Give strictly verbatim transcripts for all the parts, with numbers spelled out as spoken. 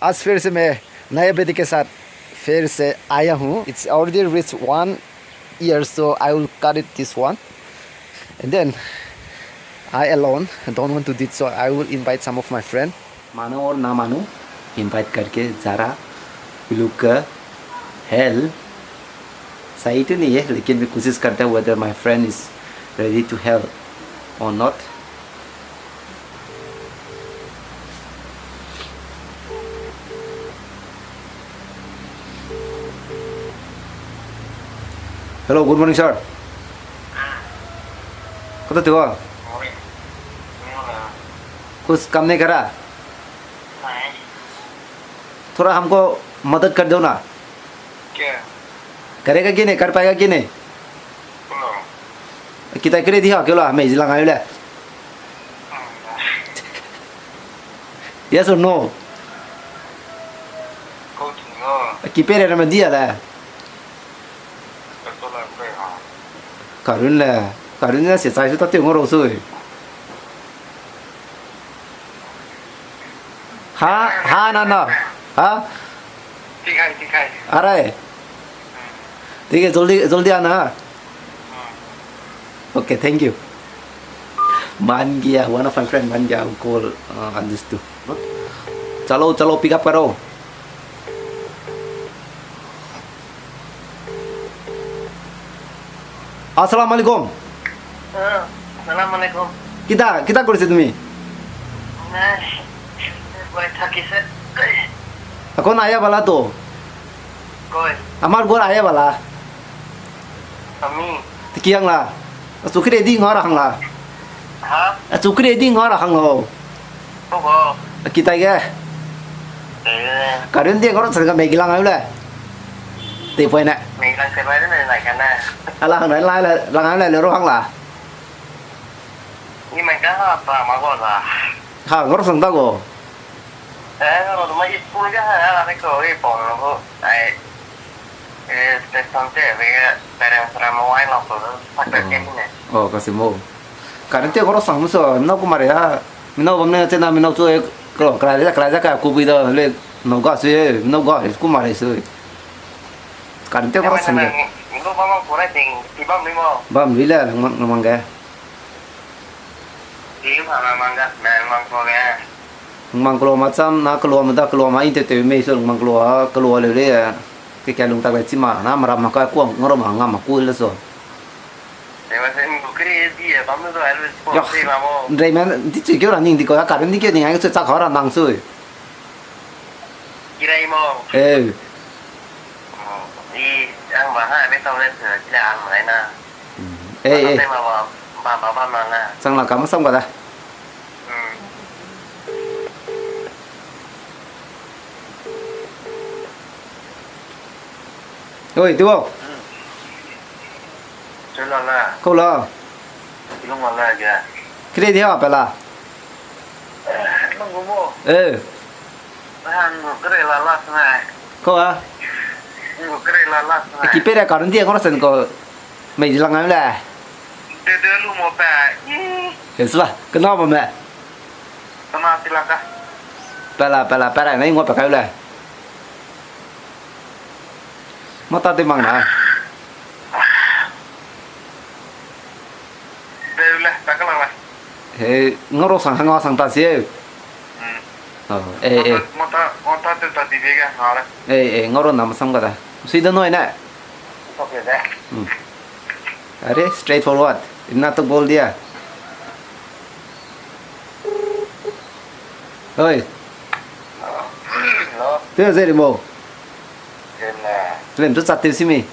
आज फिर से मैं नया बेटी के साथ फिर से आया हूँ। It's already reached one year, so I will cut it this one. And then I alone don't want to do it, so I will invite some of my friend. मानो और ना मानो, invite करके जरा लोग का help सही तो नहीं है, लेकिन मैं कोशिश करता हूँ whether my friend is ready to help or not. Hello, good morning, sir. कता थे हो? कुछ काम नहीं करा? थोड़ा हमको मदद कर दो ना। क्या? करेगा कि नहीं, कर पाएगा कि नहीं? Kitai kere di ha keu la, mei zilang ai le. Yes or no? Kipere na ma di a le. Karun le, karun le se chai su ta te ngoro su. Ha, ha, na, na. Ha? ठीक है, ठीक है। आ रहा है? ठीक है, जल्दी, जल्दी आना। Okay, thank you. मान गया, one of my friend मान गया, call, uh, on this too. चलो, चलो, pick up करो। Assalamualaikum. Ah, assalamualaikum. Kita, kita kursi tumi? Nah, buat sakit se. Aku naya bala tu. Koi. Amar gua aya bala. Ami. Tikiang la. Achu kire di nga ra hang la. Ha? Achu kire di nga ra hang lo. Koko. Kitai ge. Eh. Karun di ngoro chang ga mei gilang ai le. Te poi ne. Mei gilang se bai ne nai kan ne. Ala hang nai la la lang ai le ro hang la. Ni mai ka ha pa ma go la. Ha ngoro sang da go. Eh, ngoro ma i school ga ha la ne ko i pon lo go. Ai. Eh, station te be parents ra mo wai lo ko. Pak te ne. Oh, kasi mo. Karun te ngoro sang mo so, no kumare ha. Minau bam ne chena minau chu e, klo, krai ja, krai ja ka ku bui da le, nau ga sui e, minau ga e, ku ma rei sui. Kan te ko sam de. Minau bam ko rai ting, ti bam ni mo. Bam ni le, lang mang, lang mang ge. Ti ma lang mang ga, lang mang ko ge. Lang mang klo ma cham, na klo ma da klo ma inte te mei so lang mang klo a, klo le le. Ke ke lung tak le chi ma, na mara ma ka ko, ngoro ma nga ma ku le so. Nrei men, di chi keu ra ning di ko, a karun di keu ning, ai chu chak hau ra nang sui. Kirai mo. Eh. Di ang ba ha, me tau le se, kila ang mai na. Eh, eh. Ba ba ba ma na. Chang la ka ma sam ka da. Oi, Tibo. Kau la. Kire di ha pela. Eh. Kau a. Kipere karun di ngoro sen ko. Mei di lang ai le. Ke sula, kena ba me. Pela, pela, pela, na ngua pe kai le. Mata te mang na. He, ngoro sang hanga sang ta si. Oh, eh, eh. Eh, eh, ngoro na masam ka da. Sui da noi na. Are, straight forward. इतना तो बोल दिया। Oi. Hello. Te ze rimo. Film chu chat te simi.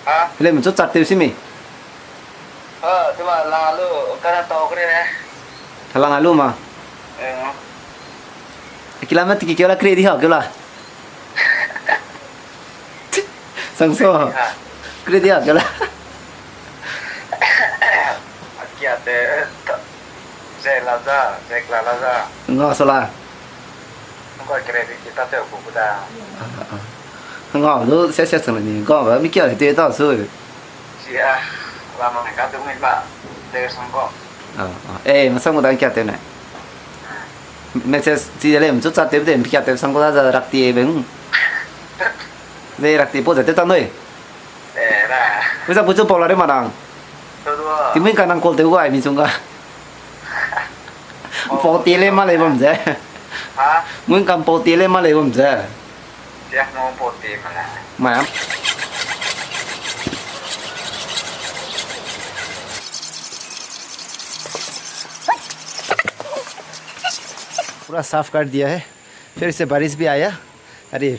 Ha? Film chu chat te simi. Ha, tuma lang lu, kana tau kre ne. Thalang alu ma. Eh. Kilometer ki kela kre di ha kela. Sangso. Kre di ha kela. Akia te. Ze la za, ze la la za. Nga so la. Ngkoi kere di kita te ku ku da. Nga lu se se sang ni, nga ba mi kia te ta su. Sia, la ma ka du mi ba, te sang ko. Eh, masang ku da kia te ne. Message chi de lei, mchu chat tew de, mpi ka tew sang ko da za rak ti e beng. Ze rak ti po ze tew ta noi. Eh, ra. Wisa puchu pau la re ma nang. Tau dua. Ti mui ka nang call tew gu ai mi chung ga. Pau ti le ma lei bam ze. Ha? Mui ka pau ti le ma lei bam ze. Sia, no pau ti ma la. Ma. पूरा साफ कर दिया है, फिर से बारिश भी आया। अरे,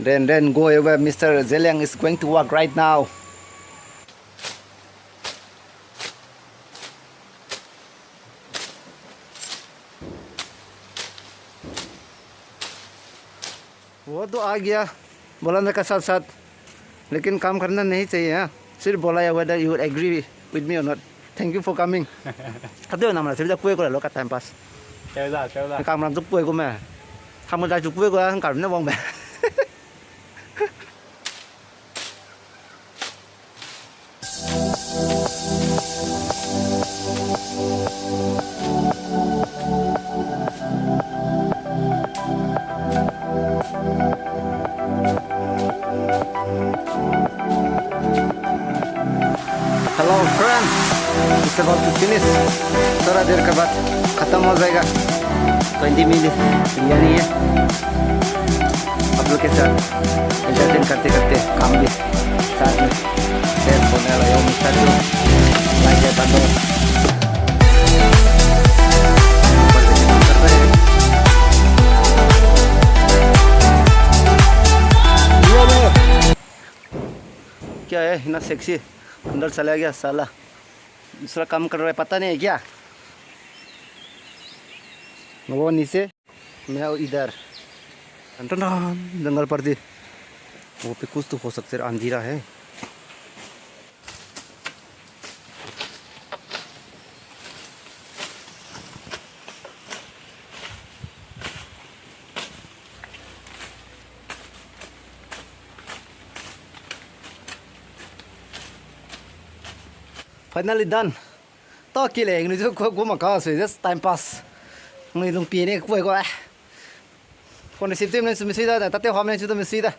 rain, rain, go away, Mister Zeliang is going to work right now. वो तो आ गया, बोला ना का साथ साथ, लेकिन काम करना नहीं चाहिए, हाँ? सिर्फ बोला है, whether you agree with me or not. Thank you for coming. Kadu na mala sibida kue kula lo ka time pass. Keu da, keu da. Kam ram tuk kue ku me. Kam da tuk kue ku, kam ne wang me. Hello, friend. It's about to finish. थोड़ा देर के बाद खत्म हो जाएगा। Twenty minutes biryani है। आप लोग के साथ entertain करते करते काम भी साथ में। Share करने वाला यो मिस्टर जो like है बंदो। क्या है इतना sexy? अंदर चला गया साला। दूसरा काम कर रहा है, पता नहीं है क्या? वो नीचे, मैं इधर। टन टन टन, जंगल पर थी। वो पे कुछ तो हो सकते, अंधेरा है। Finally done. Ta ki le, nui zu ku, ku ma ka sui, just time pass. Nui lung pi ne ku ai ku ai. Phone receive tew ne su mi sui da, ta tew ham ne su da mi sui da.